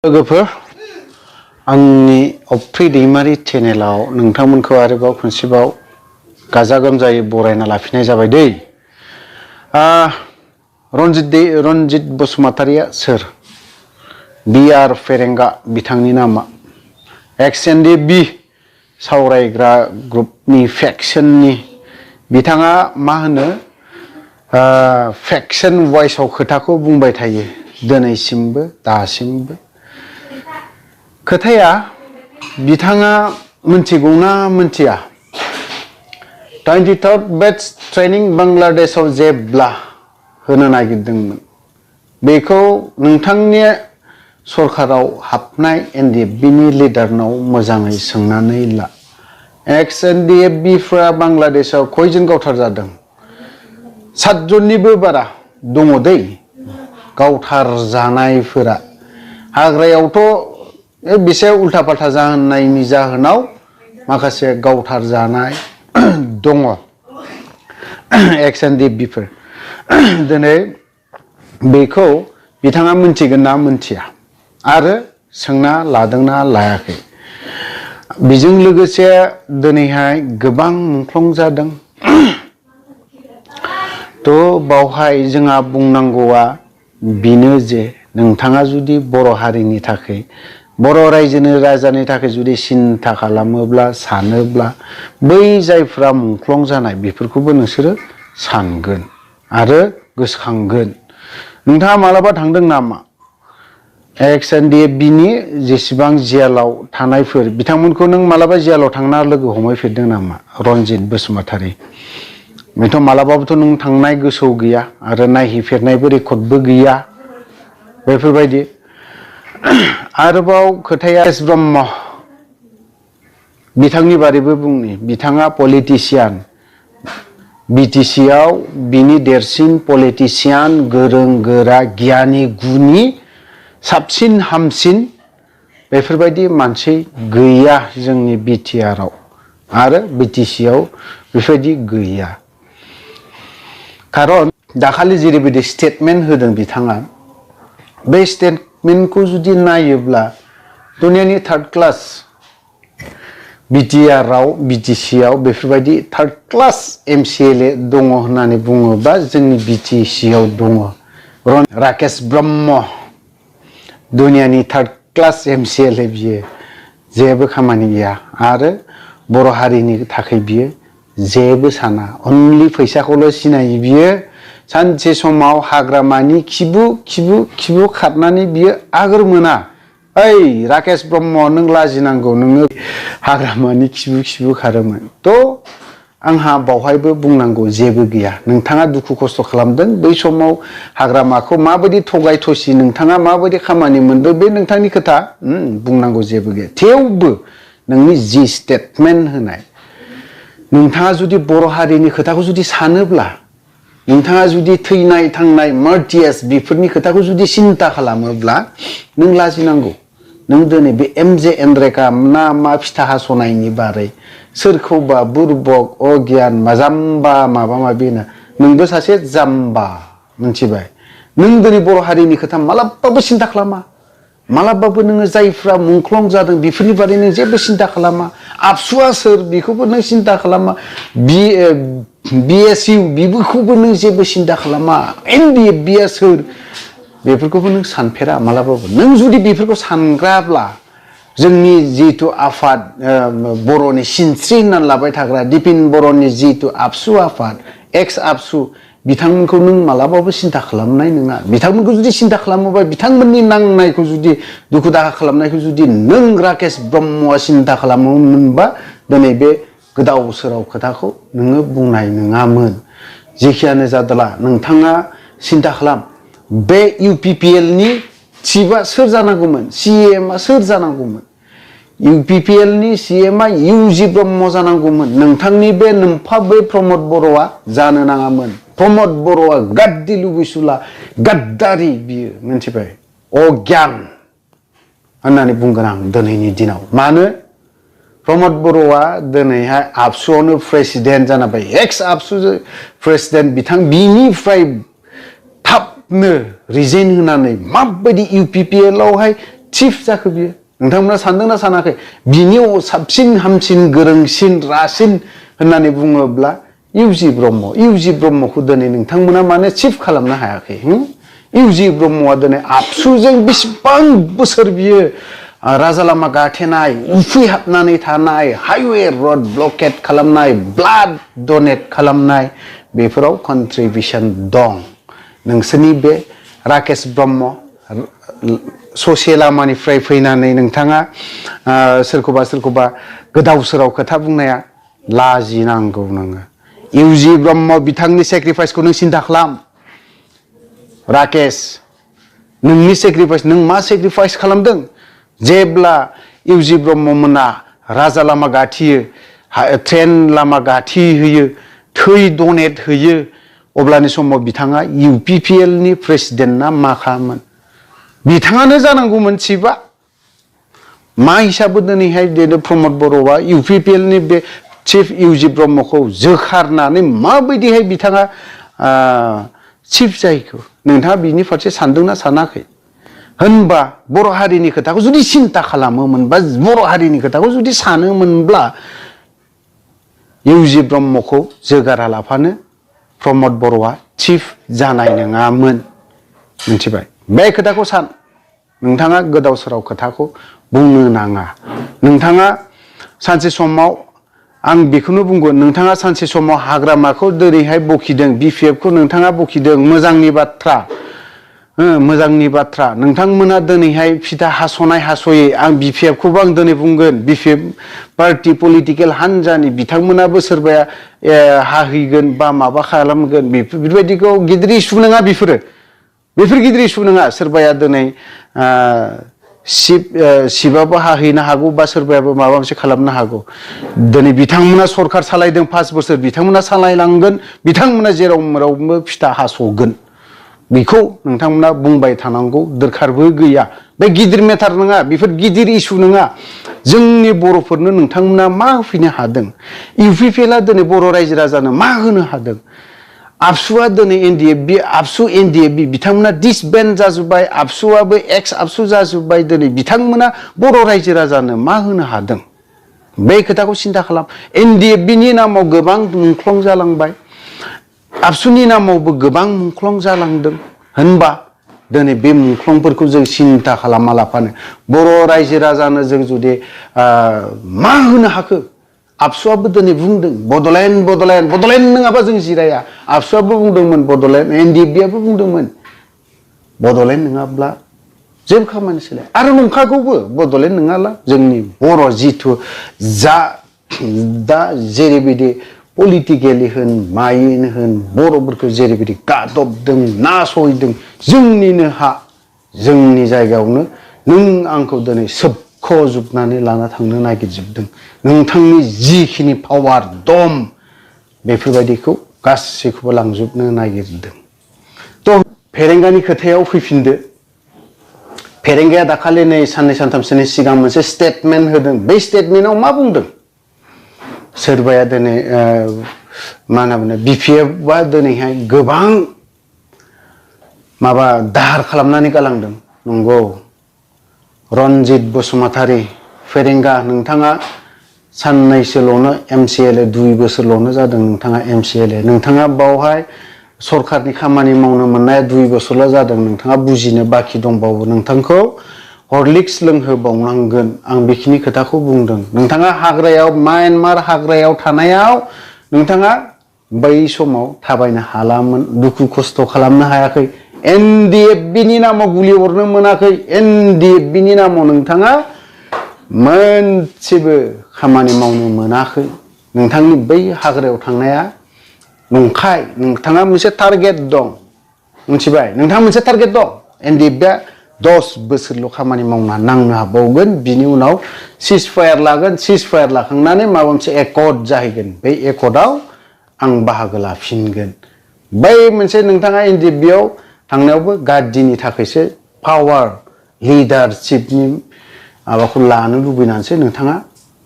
लोगोफोर आंनि अफ्रि दैमारि चेनेलाव नोंथांमोनखौ आरोबाव खनसेबाव गाजा गोमजायै बरायना लाफिननाय जाबाय दै। रनजित बसुमतारिया सोर? बिआर फेरेंगा बिथांनि नामा। ndfb सावरायग्रा ग्रुपनि फेक्शननि बिथाङा मा होनो फेक्शन वॉइसआव खोथाखौ बुंबाय थायो दिनैसिमबो दासिमबो। खोथाया बिथाङा मिथिगौना मिथिया 23rd बेच ट्रेनिं बांलादेशआव जेब्ला होनो नागिरदोंमोन बेखौ नोंथांनि सरकाराव हाबनाय ndfbनि लिडारनाव मोजाङै सोंनानै ला। ndfbफ्रा बांलादेशआव खयजन गावथार जादों? 7 जननिबो बारा दङ दै गावथार जानायफोरा। हाग्रायावथ' बेसे उल्था पाल्टा जानायनि जाहोनाव माखासे गावथार जानाय दङ ndfbफोर। दिनै बेखौ बिथाङा मिथिगोन ना मिथिया आरो सोंना लादोंना लायाखै। बेजों लोगोसे दिनैहाय गोबां मुंख्लं जादों। तो बावहाय जोंहा बुंनांगौआ बेनो जे नोंथाङा जुदि बर' हारिनि थाखाय बर' राजानि थाखाय जुदि सिन्था खालामोब्ला सानोब्ला बै जायफ्रा मुंख्लं जानाय बेफोरखौबो नोंसोरो सानगोन आरो गोसोखांगोन। नोंथाङा मालाबा थांदों नामा ndfbनि जेसेबां जेलाव थानायफोर बिथांमोनखौ नों मालाबा जेलाव थांना लोगो हमहैफेरदों नामा? रनजित बसुमतारि बेथ' मालाबाबोथ' नों थांनाय गोसोआव गैया आरो नायहैफेरनायबो रेकर्डबो गैया बेफोरबायदि। आरोबाव खोथाया ब्रह्म बिथांनि बारैबो बुंनि। बिथाङा पलिटिशियान BTC आव बिनि देरसिन पलिटिशियान गोरों गोरा गियानि गुनि साबसिन हामसिन बेफोरबायदि मानसि गैया जोंनि BTR आव आरो BTC आव बेफोरबायदि गैया। खारन दाखालि जेरैबायदि स्टेटमेन्ट होदों बिथाङा बे स्टेटमेन्टखौ जुदि नायोब्ला दुनियानि 3rd क्लास BTR आव BTC आव बेफोरबायदि 3rd क्लास MCLA दङ होननानै बुङोबा जोंनि BTC आव दङ राकेश ब्रह्म दुनियानि 3rd क्लास MCLA बियो जेबो खामानि गैया आरो बर' हारिनि थाखाय बियो जेबो साना अनलि फैसाखौल' सिनायो बियो। सानसे समाव हाग्रामानि खिबु खारनानै बियो आगोर मोना। ओइ राकेश ब्रह्म नों लाजिनांगौ नोङो हाग्रामानि खिबु खारोमोन। थ' आंहा बावहायबो बुंनांगौ जेबो गैया। नोंथाङा दुखु खस्थ' खालामदों बै समाव हाग्रामाखौ माबायदि थगाय थसि नोंथाङा माबायदि खामानि मोनदों बे नोंथांनि खोथा बुंनांगौ जेबो गैया। थेवबो नोंनि जि स्टेटमेन्ट होनाय नोंथाङा जुदि बर' हारिनि खोथाखौ जुदि सानोब्ला नोंथाङा जुदि थैनाय थांनाय मार्टियास बेफोरनि खोथाखौ जुदि सिन्था खालामोब्ला नों लाजिनांगौ। नों दिनै बे MJ एन्ड्रेका ना मा फिथा हास'नायनि बारै सोरखौबा बुरबक अगियान जाम्बा माबा माबि होनो नोंबो सासे जाम्बा मिथिबाय। नों दिनै बर' हारिनि खोथा मालाबाबो सिन्था खालामा। मालाबाबो नोङो जायफ्रा मुंख्लं जादों बेफोरनि बारै नों जेबो सिन्था खालामा। आबसुआ सोर बेखौबो नों सिन्था खालामा। BSU बेखौबो नों जेबो सिन्था खालामा। ndfbया सोर बेफोरखौबो नों सानफेरा मालाबाबो। नों जुदि बेफोरखौ सानग्राब्ला जोंनि जिथु आफाद बर'नि सिनस्रि होननानै लाबाय थाग्रा दिपिन बर'नि जिथु आबसु आफाद एक्स आबसु बिथांमोनखौ नों मालाबाबो सिन्था खालामनाय नङा। बिथांमोनखौ जुदि सिन्था खालामोबा बिथांमोननि नांनायखौ जुदि दुखु दाहा खालामनायखौ जुदि नों राकेश ब्रह्मआ सिन्था खालामोमोनबा दिनै बे गोदाव सोराव खोथाखौ नोङो बुंनाय नङामोन। जेखियानो जादोला नोंथाङा सिन्था खालाम बे UPPLनि चिफआ सोर जानांगौमोन? CMआ सोर जानांगौमोन? UPPLनि CMआ UG ब्रह्म जानांगौमोन। नोंथांनि बे नोम्फा बे प्रमद बर'आ जानो नाङामोन। प्रमद बर'आ गाद्दि लुबैसुला गाद्दारि बियो मिथिबाय अज्ञान होननानै बुंगोन आं दिनैनि दिनाव। मानो प्रमद बर'आ दिनैहाय आबसुआवनो प्रेसिडेन्ट जानाबाय एक्स आबसु प्रेसिडेन्ट बिनिफ्राय थाबनो रिजाइन होनानै माबायदि UPPL आवहाय चिफ जाखो बियो नोंथांमोना सानदोंना सानाखै बिनि साबसिन हामसिन गोरोंसिन रासिन होननानै बुङोब्ला इउजि ब्रह्मखौ दिनै नोंथांमोना माने चिफ खालामनो हायाखै इउजि ब्रह्मआ दिनै आबसुजों बेसेबां बोसोर बियो राजा लामा गाथेनाय उफैहाबनानै थानाय हाइवे रड ब्लकेट खालामनाय ब्लाड डनेट खालामनाय बेफोराव कन्ट्रिबिउसन दं नोंसोरनि बे राकेश ब्रह्म ससे लामानिफ्राय फैनानै नोंथाङा सोरखौबा गोदाव सोराव खोथा बुंनाया लाजिनांगौ नोङो इउजि ब्रह्म बिथांनि सेक्रिफाइसखौ नों सिन्था खालाम राकेश नोंनि सेक्रिफाइस नों मा सेक्रिफाइस खालामदों जेब्ला इउजि ब्रह्म मोना राजा लामा गाथियो ट्रेन लामा गाथि होयो थै डनेट होयो अब्लानि समाव बिथाङा UPPL नि प्रेसिडेन्टआ मा खालामोन बिथाङानो जानांगौमोन चिफआ मा हिसाबै दिनैहाय प्रमद बर'आ UPPL नि बे चिफ इउजि ब्रह्मखौ जोखारनानै माबायदिहाय बिथाङा चिफ जायैखौ नोंथाङा बिनि फारसे सानदोंना सानाखै होनबा बर' हारिनि खोथाखौ जुदि सिन्ता खालामोमोन बा बर' हारिनि खोथाखौ जुदि सानोमोनब्ला इउजि ब्रह्मखौ जोगारा लाफानो प्रमद बर'आ चिफ जानाय नङामोन मिथिबाय बे खोथाखौ सान नोंथाङा गोदाव सोराव खोथाखौ बुंनो नाङा नोंथाङा सानसे समाव आं बेखौनो बुंगोन नोंथाङा सानसे समाव हाग्रामाखौ दिनैहाय बखिदों BPF खौ नोंथाङा बखिदों मोजांनि बाथ्रा नोंथांमोना दिनैहाय फिथा हास'यै आं BPF खौबो आं दिनै बुंगोन BPF पार्टी पलिटिकेल हान्जानि बिथांमोनाबो सोरबाया हाहैगोन बा माबा खालामगोन बेफोरबायदिखौ गिदिर इस्यु नङा बेफोर गिदिर इस्यु नङा सोरबाया दिनै शिबाबो हाहैनो हागौ बा सोरबायाबो माबा मोनसे खालामनो हागौ दिनै बिथांमोना सरखार सालायदों 5 बोसोर बिथांमोना सालायलांगोन बिथांमोना जेराव मेरावबो फिथा हास'गोन बेखौ नोंथांमोना बुंबाय थानांगौ दरखारबो गैया बे गिदिर मेटार नङा बेफोर गिदिर इस्यु नङा जोंनि बर'फोरनो नोंथांमोना मा होफैनो हादों UPPLआ दिनै बर' रायजो राजानो मा होनो हादों आबसुआ दिनै ndfb आबसु ndfb बिथांमोना डिसबेन्ड जाजोब्बाय आबसुआबो एक्स आबसु जाजोब्बाय दिनै बिथांमोना बर' रायजो राजानो मा होनो हादों बे खोथाखौ सिन्ता खालाम ndfb नि नामाव गोबां मुंख्लं जालांबाय आबसुनि नामावबो गोबां मुंख्लं जालांदों होनबा दिनै बे मुंख्लंफोरखौ जों सिन्ता खालामालाफानो बर' रायजो राजानो जों जुदि मा होनो हाखो आबसुआबो दिनै बुंदों बडलेण्ड नङाबा जों जिराया आबसुआबो बुंदोंमोन बडलेण्ड ndfbआबो बुंदोंमोन बडलेण्ड नङाब्ला जेबो खामानि सोलाया आरो नंखागौबो बडलेण्ड नङाला जोंनि बर' जिथु दा जेरैबायदि पलिटिकेलि होन मायैनो होन बर'फोरखौ जेरैबायदि गादबदों नासयदों जोंनिनो हा जोंनि जायगायावनो नों आंखौ दिनै सोबख'जोबनानै लाना थांनो नागिरजोबदों नोंथांनि जिखिनि पावार दम बेफोरबायदिखौ गासैखौबो लांजोबनो नागिरदों थ' फेरेंगानि खोथायाव फैफिनदो फेरेंगाया दाखालि नै साननै सानथामसोनि सिगां मोनसे स्टेटमेन्ट होदों बे स्टेटमेन्टआव मा बुंदों सोरबाया दिनै मा होनना बुङो BPFआ दिनैहाय गोबां माबा दाहार खालामनानै गालांदों नंगौ रनजित बसुमतारी फेरेंगा नोंथाङा साननैसोल'नो MCLA 2 बोसोरल'नो जादों नोंथाङा MCLA नोंथाङा बावहाय सरखारनि खामानि मावनो मोननाया 2 बोसोरल' जादों नोंथाङा बुजिनो बाखि दंबावो नोंथांखौ हरलिक्स लोंहोबावनांगोन आं बेखिनि खोथाखौ बुंदों नोंथाङा हाग्रायाव म्यानमार हाग्रायाव थानायाव नोंथाङा बै समाव थाबायनो हालामोन दुखु खस्थ' खालामनो हायाखै ndfb नि नामाव गुलि हरनो मोनाखै ndfb नि नामाव नोंथाङा मोनसेबो खामानि मावनो मोनाखै नोंथांनि बै हाग्रायाव थांनाया नंखाय नोंथाङा मोनसे टारगेट दं मिथिबाय नोंथाङा मोनसे टारगेट दं ndfbआ 10 बोसोरल' खामानि मावना नांनो हाबावगोन बिनि उनाव सिज फायार लागोन सिज फायार लाखांनानै माबा मोनसे एकर्ड जाहैगोन बै एकर्डआव आं बाहागो लाफिनगोन बै मोनसे नोंथाङा ndfbआव थांनायावबो गादिनि थाखायसो पावार लिडारशिपनि माबाखौ लानो लुबैनानैसो नोंथाङा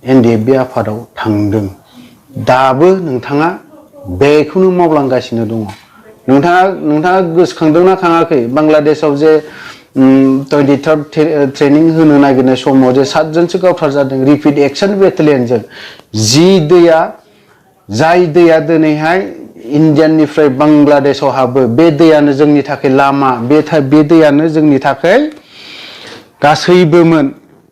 ndfb आफादाव थांदों दाबो नोंथाङा बेखौनो मावलांगासिनो दङ नोंथाङा गोसोखांदोंना खाङाखै बांलादेशआव जे 23rd ट्रेनिं होनो नागिरनाय समाव जे 7 जनसो गावथार जादों रिपिट एक्शन बेटेलियनजों जाय दैया दिनैहाय इण्डियानिफ्राय बांलादेशआव हाबो बे दैयानो जोंनि थाखाय लामा बे दैयानो जोंनि थाखाय गासैबोमोन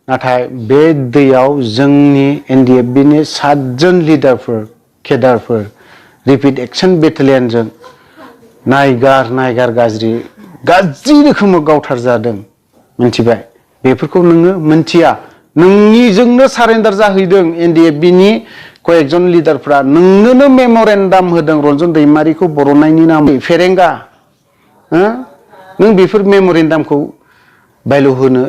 नाथाय बे दैयाव जोंनि एनडीएफबीनि 7 जन लिडारफोर केडारफोर रिपिट एक्शन बेटेलियनजों नायगार गाज्रि रोखोमै गावथार जादों मिथिबाय बेफोरखौ नोङो मिथिया नोंनिजोंनो सारेन्डार जाहैदों एनडीएफबीनि कयेकजन लिडारफ्रा नोंनोनो मेमोरेन्डाम होदों रन्जन दैमारिखौ बर'नायनि नामै फेरेंगा नों बेफोर मेमोरेन्डामखौ भ्यालु होनो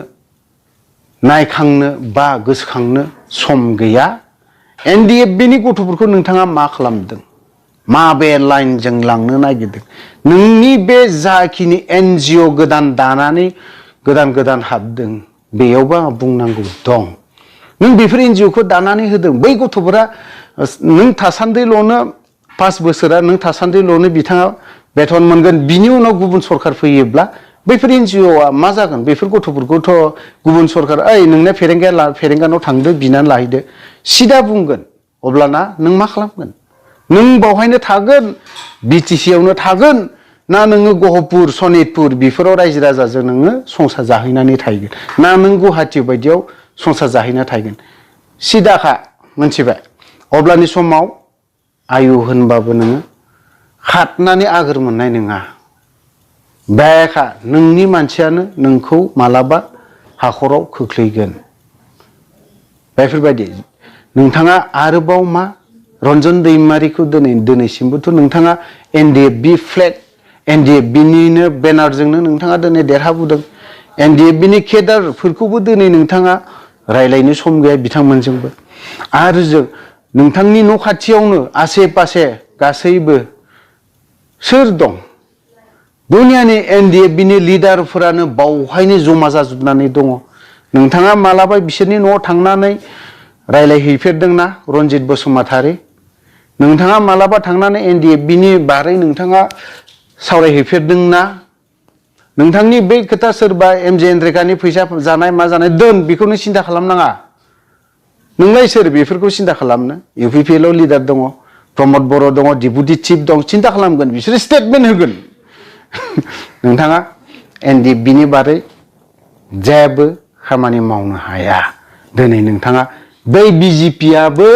नायखांनो बा गोसोखांनो सम गैया एनडीएफबीनि गथ'फोरखौ नोंथाङा मा खालामदों माबे लाइनजों लांनो नागिरदों नोंनि बे जाखिनि एनजिअ गोदान दानानै गोदान हाबदों बेयावबा बुंनांगौ दं नों बेफोर एनजिअखौ दानानै होदों बै गथ'फोरा नों थासान्दिल'नो 5 बोसोरा नों थासान्दिल'नो बिथाङा बेथन मोनगोन बिनि उनाव गुबुन सरखार फैयोब्ला बैफोर एनजिअआ मा जागोन बेफोर गथ'फोरखौथ' गुबुन सरखार नोंना फेरेंगानाव थांदो बिनानै लाहैदो सिदा बुंगोन अब्लाना नों मा खालामगोन नों बावहायनो थागोन बिटिसि आवनो थागोन ना नोङो गहपुर सनितपुर बेफोराव रायजो राजाजों नोङो संसार जाहैनानै थागोन ना नों गुवाहाटी बायदियाव संसार जाहैना थागोन सिदाखा मोनथिबाय अब्लानि समाव आयु होनबाबो नोङो खातनानै आगोर मोननाय नङा बेखा नोंनि मानसियानो नोंखौ मालाबा हाखराव खोख्लैगोन बेफोरबायदि नोंथाङा आरोबाव मा रन्जन दैमारिखौ दिनैसिमबोथ' नोंथाङा एनडीएफबी फ्लेग एनडीएफबीनिनो बेनारजोंनो नोंथाङा दिनै देरहाबोदों एनडीएफबीनि केडारफोरखौबो दिनै नोंथाङा रायलायनो सम गैया बिथांमोनजोंबो आरो जों नोंथांनि न' खाथियावनो आसे पासे गासैबो सोर दं दुनियानि एनडीएफबीनि लिडारफोरानो बावहायनो जमा जाजोबनानै दङ नोंथाङा मालाबा बिसोरनि न'आव थांनानै रायलायहैफेरदोंना रनजित बसुमतारी नोंथाङा मालाबा थांनानै एनडीएफबीनि बारै नोंथाङा सावरायहैफेरदोंना नोंथांनि बै खोथा सोरबा एमजे एनरेगानि फैसा जानाय मा जानाय दोन बेखौनो सिन्था खालामनाङा नोंलाय सोर बेफोरखौ सिन्था खालामनो इउपिपिएल आव लिडार दङ प्रमद बर' दङ डिपुटि चिफ दं सिन्था खालामगोन बिसोरो स्टेटमेन्ट होगोन नोंथाङा एनडीएफबीनि बारै जेबो खामानि मावनो हाया दिनै नोंथाङा बै बिजेपियाबो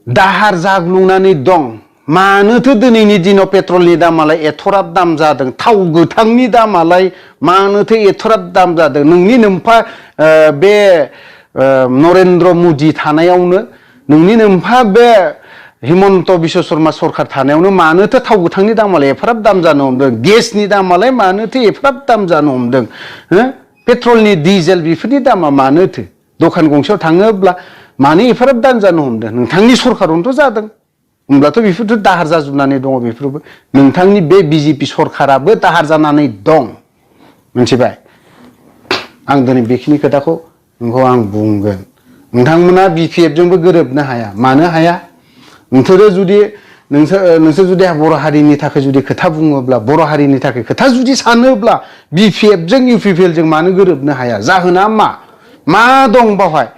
दाहार जाग्लुंनानै दं मानोथो दिनैनि दिनाव पेट्रलनि दामालाय एथ'राब दाम जादों थाव गोथांनि दामालाय मानोथो एथ'राब दाम जादों नोंनि नोम्फा बे नरेन्द्र मदि थानायावनो नोंनि नोम्फा बे हिमन्त बिश्व शर्मा सरखार थानायावनो मानोथो थाव गोथांनि दामालाय एफाराब दाम जानो हमदों गेसनि दामालाय मानोथो एफाराब दाम जानो हमदों पेट्रलनि डिजेल बेफोरनि दामा मानोथो दखान गंसेयाव थाङोब्ला मानो एफाराब दाम जानो हमदों नोंथांनि सरखारावनोथ' जादों होमब्लाथ' बेफोरथ' दाहार जाजोबनानै दङ बेफोरबो नोंथांनि बे बिजेपि सरखाराबो दाहार जानानै दं मिथिबाय आं दिनै बेखिनि खोथाखौ नोंखौ आं बुंगोन नोंथांमोना बिपिएफ जोंबो गोरोबनो हाया मानो हाया नोंसोरो जुदि नोंसोर जुदि बर' हारिनि थाखाय जुदि खोथा बुङोब्ला बर' हारिनि थाखाय खोथा जुदि सानोब्ला बिपिएफ जों इउपिपिएल जों मानो गोरोबनो हाया जाहोना मा दं बावहाय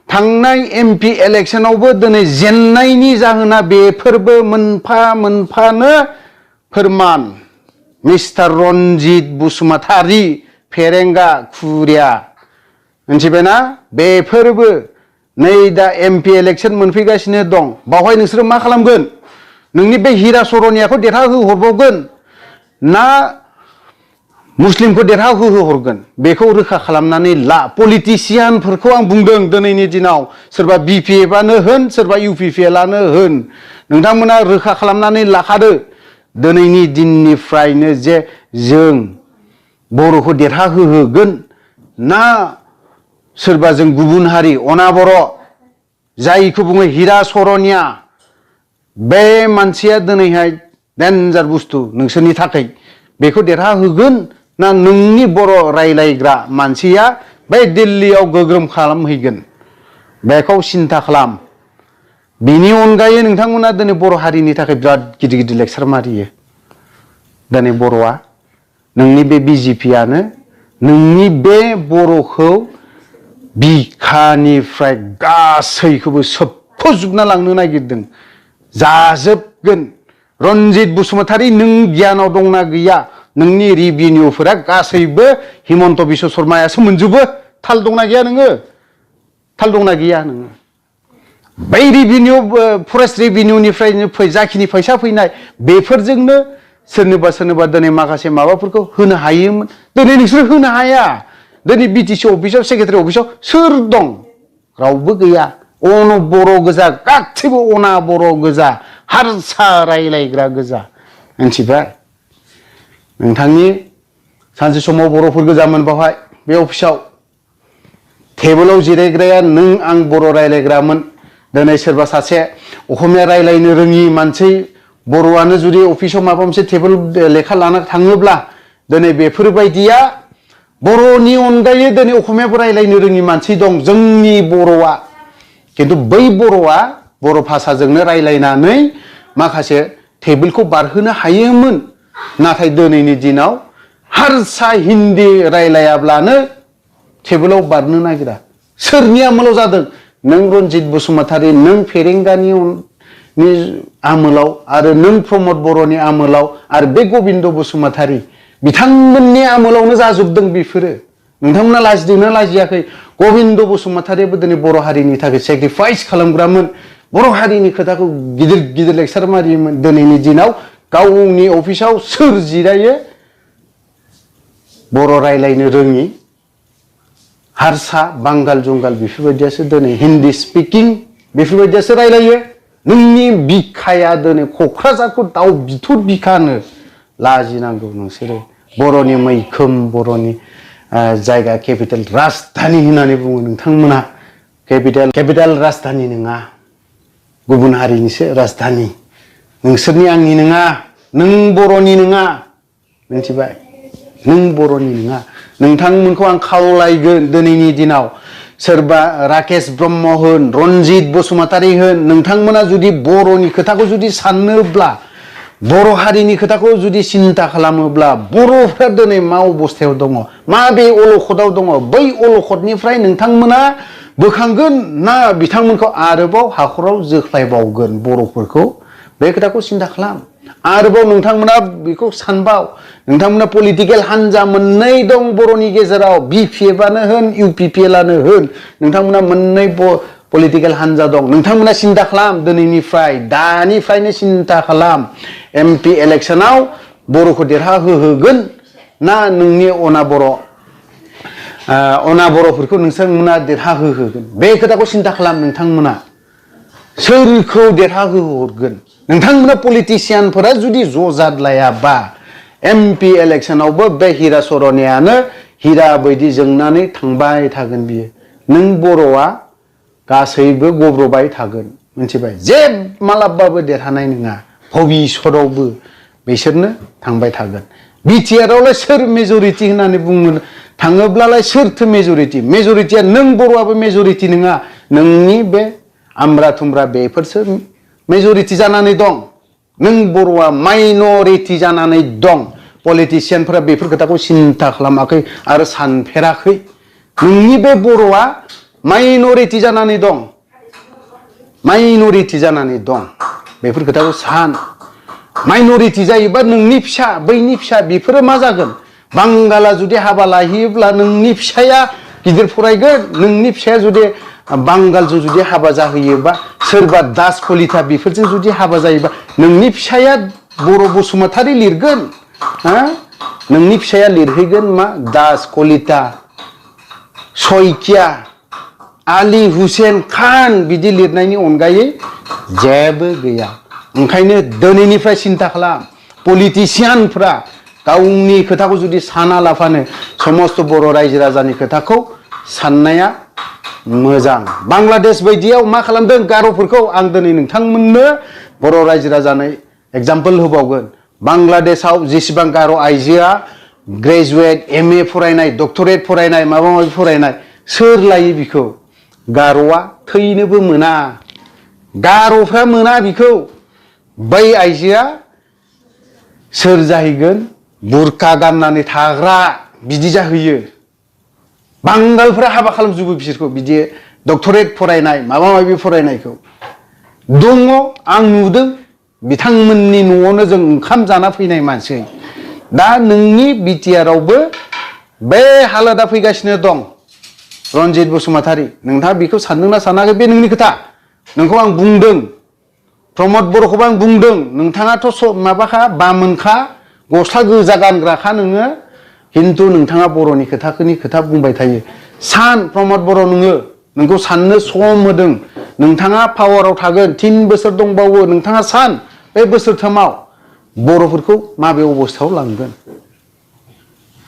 थांनाय एमपि इलेक्शनावबो दिनै जेननायनि जाहोना बेफोरबो मोनफा मोनफानो फोरमान मिस्टार रनजित बसुमतारी फेरेंगा खुरिया मिथिबायना बेफोरबो नै दा एमपि इलेक्शन मोनफैगासिनो दं बावहाय नोंसोरो मा खालामगोन नोंनि बे हिरा सरनियाखौ देरहाहोहरबावगोन ना मुस्लिमखौ देरहाहोहरगोन बेखौ रोखा खालामनानै ला पलिटिशियानफोरखौ आं बुंदों दिनैनि दिनाव सोरबा बिपिएफआनो होन सोरबा इउपिपिएलआनो होन नोंथांमोना रोखा खालामनानै लाखादो दिनैनि दिननिफ्रायनो जे जों बर'खौ देरहाहोगोन ना सोरबा जों गुबुन हारि अनाबर' जायखौ बुङो हिरा सरनिया बे मानसिया दिनैहाय डेन्जार बुस्थु नोंसोरनि थाखाय बेखौ देरहाहोगोन ना नोंनि बर' रायलायग्रा मानसिया बै दिल्लीयाव गोग्रोम खालामहैगोन बेखौ सिन्था खालाम बिनि अनगायै नोंथांमोना दिनै बर' हारिनि थाखाय बिराद गिदिर गिदिर लेक्सार मारियो दिनै बर'आ नोंनि बे बिजेपियानो नोंनि बे बर'खौ बिखानिफ्राय गासैखौबो सोबख'जोबना लांनो नागिरदों जाजोबगोन रन्जित बसुमतारी नों गियानाव दंना गैया नोंनि रिभिनिउफोरा गासैबो हिमन्त बिश्व शर्मायासो मोनजोबो थाल दंना गैया नोङो थाल दंना गैया नोङो बै रिभिनिउ फरेस्ट रिभिनिउनिफ्रायनो जाखिनि फैसा फैनाय बेफोरजोंनो सोरनोबा दिनै माखासे माबाफोरखौ होनो हायोमोन दिनै नोंसोर होनो हाया दिनै बिटिसि अफिसाव सेक्रेटारि अफिसाव सोर दं रावबो गैया अन बर' गोजा गासैबो अना बर' गोजा हारसा रायलायग्रा गोजा मिथिबाय नोंथांनि सानसे समाव बर'फोर गोजामोन बावहाय बे अफिसाव टेबोलाव जिरायग्राया नों आं बर' रायलायग्रामोन दिनै सोरबा सासे असमिया रायलायनो रोङि मानसि बर'आनो जुदि अफिसाव माबा मोनसे टेबोल लेखा लाना थाङोब्ला दिनै बेफोरबायदिया बर'नि अनगायै दिनै असमियाबो रायलायनो रोङि मानसि दं जोंनि बर'आ खिन्थु बै बर'आ बर' भाषाजोंनो रायलायनानै माखासे टेबोलखौ बारहोनो हायोमोन नाथाय दिनैनि दिनाव हारसा हिन्दी रायलायाब्लानो टेबोलाव बारनो नागिरा सोरनि आमोलाव जादों नों रन्जित बसुमतारी नों फेरेंगानि आमोलाव आरो नों प्रमद बर'नि आमोलाव आरो बे गबिन्द बसुमतारी बिथांमोननि आमोलावनो जाजोबदों बेफोरो नोंथांमोना लाजिदोंना लाजियाखै गबिन्द बसुमतारीयाबो दिनै बर' हारिनि थाखाय सेक्रिफाइस खालामग्रामोन बर' हारिनि खोथाखौ गिदिर गिदिर लेक्सार मारियोमोन दिनैनि दिनाव गावनि अफिसाव सोर जिरायो बर' रायलायनो रोङि हारसा बांगाल जुंगाल बेफोरबायदियासो दिनै हिन्दी स्पिकिं बेफोरबायदियासो रायलायो नोंनि बिखाया दिनै क'क्राझारखौ दाउ बिथुर बिखानो लाजिनांगौ नोंसोरो बर'नि मैखोम बर'नि जायगा केपिटेल राजधानी होननानै बुङो नोंथांमोना केपिटेल राजधानी नङा गुबुन हारिनिसो राजधानी नोंसोरनि आंनि नङा नों बर'नि नङा मिथिबाय नों बर'नि नङा नोंथांमोनखौ आं खावलायगोन दिनैनि दिनाव सोरबा राकेश ब्रह्म होन रन्जित बसुमतारी होन नोंथांमोना जुदि बर'नि खोथाखौ जुदि साननोब्ला बर' हारिनि खोथाखौ जुदि सिन्ता खालामोब्ला बर'फ्रा दिनै मा अबस्थायाव दङ माबे अलखदाव दङ बै अलखदनिफ्राय नोंथांमोना बोखांगोन ना बिथांमोनखौ आरोबाव हाखराव जोख्लायबावगोन बर'फोरखौ बे खोथाखौ सिन्ता खालाम आरोबाव नोंथांमोना बेखौ सानबाव नोंथांमोना पलिटिकेल हान्जा मोननै दं बर'नि गेजेराव बिपिएफआनो होन इउपिपिएलआनो होन नोंथांमोना मोननै पलिटिकेल हान्जा दं नोंथांमोना सिन्ता खालाम दिनैनिफ्राय दानिफ्रायनो सिन्ता खालाम एमपि इलेक्सनाव बर'खौ देरहाहोगोन ना नोंनि अना बर'फोरखौ नोंथांमोना देरहाहोगोन बे खोथाखौ सिन्ता खालाम नोंथांमोना सोरखौ देरहाहोहरगोन नोंथांमोना पलिटिसियानफोरा जुदि ज' जादलायाबा एमपि इलेक्सनावबो बे हिरा सरनायानो हिरा बायदि जोंनानै थांबाय थागोन बियो नों बर'आ गासैबो गब्रबाय थागोन मिथिबाय जे मालाबाबो देरहानाय नङा भबिष्यतआवबो बिसोरनो थांबाय थागोन बिटिआरआवलाय सोर मेजरिटि होननानै बुंनो थाङोब्लालाय सोरथो मेजरिटिया नों बर'आबो मेजरिटि नङा नोंनि बे आमब्रा थुमब्रा बेफोरसो मेजरिटि जानानै दं नों बर'आ माइनरिटि जानानै दं पलिटिसियानफोरा बेफोर खोथाखौ सिन्ता खालामाखै आरो सानफेराखै नोंनि बे बर'आ माइनरिटि जानानै दं बेफोर खोथाखौ सान माइनरिटि जायोबा नोंनि फिसा बैनि फिसा बेफोरो मा जागोन बांगाला जुदि हाबा लाहैयोब्ला नोंनि फिसाया गिदिर फरायगोन नोंनि फिसाया जुदि बांगालजों जुदि हाबा जाहैयोबा सोरबा दास कलिता बेफोरजों जुदि हाबा जायोबा नोंनि फिसाया बर' बसुमतारी लिरगोन नोंनि फिसाया लिरहैगोन मा दास कलिता सयकिया आली हुसेन खान बिदि लिरनायनि अनगायै जेबो गैया ओंखायनो दिनैनिफ्राय सिन्ता खालाम पलिटिसियानफ्रा गावनि खोथाखौ जुदि साना लाफानो समस्त बर' रायजो राजानि खोथाखौ साननाया मोजां बांलादेश बायदियाव मा खालामदों गार'फोरखौ आं दिनै नोंथांमोननो बर' रायजो राजानो एग्जाम्पल होबावगोन बांलादेशआव जेसेबां गार' आइजोआ ग्रेजुवेट एमए फरायनाय डक्टरेट फरायनाय माबा माबि फरायनाय सोर लायो बिखौ गार'आ थैनोबो मोना गार'फ्रा मोना बिखौ बै आइजोआ सोर जाहैगोन बुरखा गाननानै थाग्रा बिदि जाहैयो बांगालफोरा हाबा खालामजोबो बिसोरखौ बिदि डक्टरेट फरायनाय माबा माबि फरायनायखौ दङ आं नुदों बिथांमोननि न'आवनो जों ओंखाम जाना फैनाय मानसि दा नोंनि बिटिआरआवबो बे हालोदा फैगासिनो दं रनजित बसुमतारी नोंथाङा बेखौ सानदोंना सानाखै बे नोंनि खोथा नोंखौ आं बुंदों प्रमद बर'खौबो आं बुंदों नोंथाङाथ' माबाखा बामोनखा गस्ला गोजा गानग्राखा नोङो खिन्थु नोंथाङा बर'नि खोथा बुंबाय थायो सान प्रमद बर' नोंखौ साननो सम होदों नोंथाङा पावाराव थागोन 3 बोसोर दंबावो नोंथाङा सान बे बोसोरथामाव बर'फोरखौ माबे अबस्थायाव लांगोन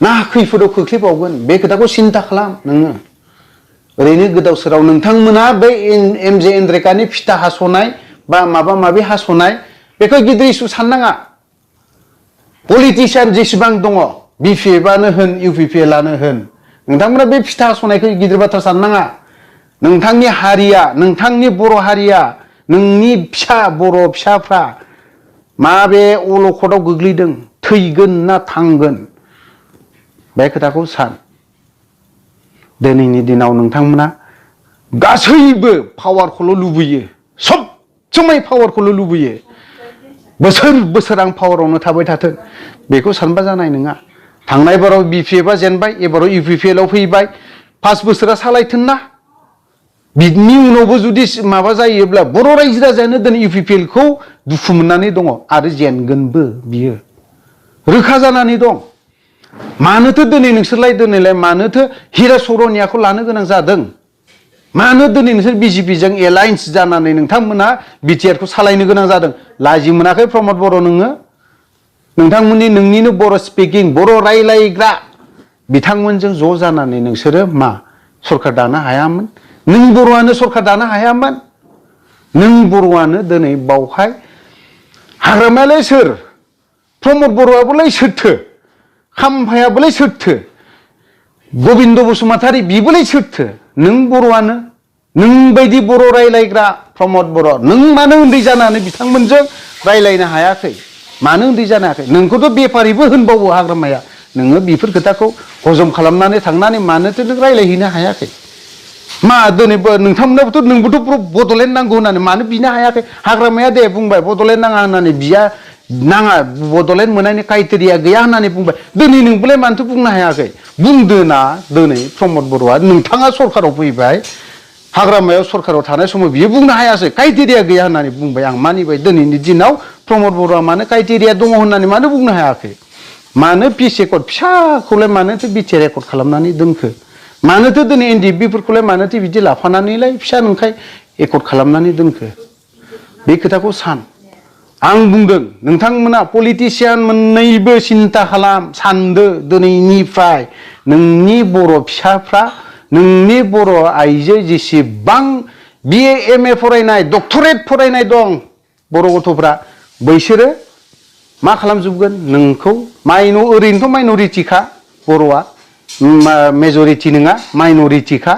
ना खैफोदाव खोख्लैबावगोन बे खोथाखौ सिन्था खालाम नोङो ओरैनो गोदाव सोराव नोंथांमोना बे एमजे एन्ड्रेकानि फिथा हास'नाय बा माबा माबि हास'नाय बेखौ गिदिर इस्यु साननाङा पलिटिसियान जेसेबां दङ बिपिएफआनो होन इउपिपिएलआनो होन नोंथांमोना बे फिथा हास'नायखौ गिदिर बाथ्रा साननाङा नोंथांनि हारिया नोंथांनि बर' हारिया नोंनि फिसा बर' फिसाफ्रा माबे अलखदाव गोग्लैदों थैगोन ना थांगोन बे खोथाखौ सान दिनैनि दिनाव नोंथांमोना गासैबो पावारखौल' लुबैयो सब समाय पावारखौल' लुबैयो बोसोर आं पावारावनो थाबाय थाथों बेखौ सानबा जानाय नङा थांनाय बाराव बिपिएफआ जेनबाय एबाराव इउपिपिएलआव फैबाय 5 बोसोरा सालायथों ना बिनि उनावबो जुदि माबा जायोब्ला बर' रायजो राजायानो दिनै इउपिपिएलखौ दुखु मोननानै दङ आरो जेनगोनबो बियो रोखा जानानै दं मानोथो दिनै नोंसोरलाय दिनैलाय मानोथो हिरा सरनियाखौ लानो गोनां जादों मानो दिनै नोंसोर बिजेपिजों एलायन्स जानानै नोंथांमोना बिटिआरखौ सालायनो गोनां जादों लाजि मोनाखै प्रमद बर' नोंथांमोननि नोंनिनो बर' स्पिकिं बर' रायलायग्रा बिथांमोनजों ज' जानानै नोंसोरो मा सरखार दानो हायामोन नों बर'आनो सरखार दानो हायामोन नों बर'आनो दिनै बावहाय हाग्रामायालाय सोर प्रमद बर'आबोलाय सोरथो खाम्फायाबोलाय सोरथो गबिन्द बसुमतारी बिबोलाय सोरथो नों बर'आनो नों बायदि बर' रायलायग्रा प्रमद बर' नों मानो उन्दै जानानै बिथांमोनजों रायलायनो हायाखै मानो उन्दै जानो हायाखै नोंखौथ' बेफारिबो होनबावो हाग्रामाया नोङो बेफोर खोथाखौ हजम खालामनानै थांनानै मानोथो नों रायलायहैनो हायाखै मा दिनै नोंथांमोनाबोथ' नोंबोथ' बड'लेण्ड नांगौ होननानै मानो बिनो हायाखै हाग्रामाया दे बुंबाय बड'लेण्ड नाङा होननानै बिया नाङा बड'लेण्ड मोननायनि क्राइटेरिया गैया होननानै बुंबाय दिनै नोंबोलाय मानोथो बुंनो हायाखै बुंदो ना दिनै प्रमद बर'आ नोंथाङा सरखाराव फैबाय हाग्रामायाव सरखाराव थानाय समाव बियो बुंनो हायासै क्राइटेरिया गैया होननानै बुंबाय आं मानिबाय दिनैनि दिनाव प्रमद बर'आ मानो क्राइटेरिया दङ होननानै मानो बुंनो हायाखै मानो पिस एकर्ड फिसाखौलाय मानोथो बिटिआर एकर्ड खालामनानै दोनखो मानोथो दिनै एनडिएफबिफोरखौलाय मानोथो बिदि लाफानानैलाय फिसा नंखाय एकर्ड खालामनानै दोनखो बे खोथाखौ सान आं बुंदों नोंथांमोना पलिटिसियान मोननैबो सिन्था खालाम सानदो दिनैनिफ्राय नोंनि बर' फिसाफ्रा नोंनि बर' आइजो जेसेबां बिए एमए फरायनाय डक्टरेट फरायनाय दं बर' गथ'फ्रा बैसोरो मा खालामजोबगोन नोंखौ ओरैनोथ' माइन'रिटिखा बर'आ मेजरिटि नङा माइन'रिटिखा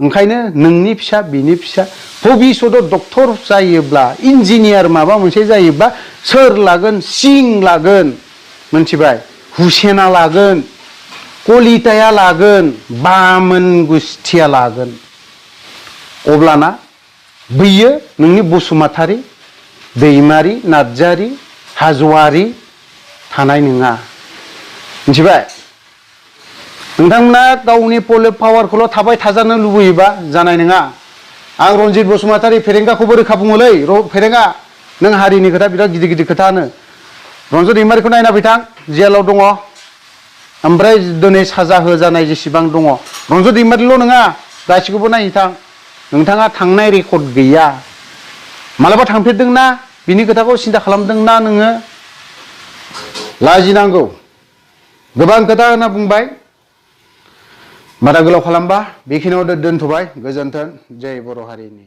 ओंखायनो नोंनि फिसा बिनि फिसा भबिसतआव डक्टर जायोब्ला इन्जिनियार माबा मोनसे जायोब्ला सोर लागोन सिं लागोन मोनथिबाय हुसेना लागोन कलिताया लागोन बामोन गुस्थिया लागोन अब्लाना बैयो नोंनि बसुमतारी दैमारि नार्जारि हाज'वारि थानाय नङा मिथिबाय नोंथांमोना गावनि पावारखौल' थाबाय थाजानो लुबैयोबा जानाय नङा आं रनजित बसुमतारी फेरेंगाखौबो रोखा बुङोलै फेरेंगा नों हारिनि खोथा बिराद गिदिर गिदिर खोथा होनो रन्जित दैमारिखौ नायना फैथां जेलाव दङ ओमफ्राय दिनै साजा होजानाय जेसेबां दङ रन्जित दैमारिल' नङा गासिखौबो नायहैथां नोंथाङा थांनाय रेकर्ड गैया मालाबा थांफेरदोंना बिनि खोथाखौ सिन्था खालामदोंना नोङो लाजिनांगौ गोबां खोथा होनना बुंबाय बारा गोलाव खालामबा बेखिनियाव दोनथ'बाय गोजोन्थों जय बर' हारिनि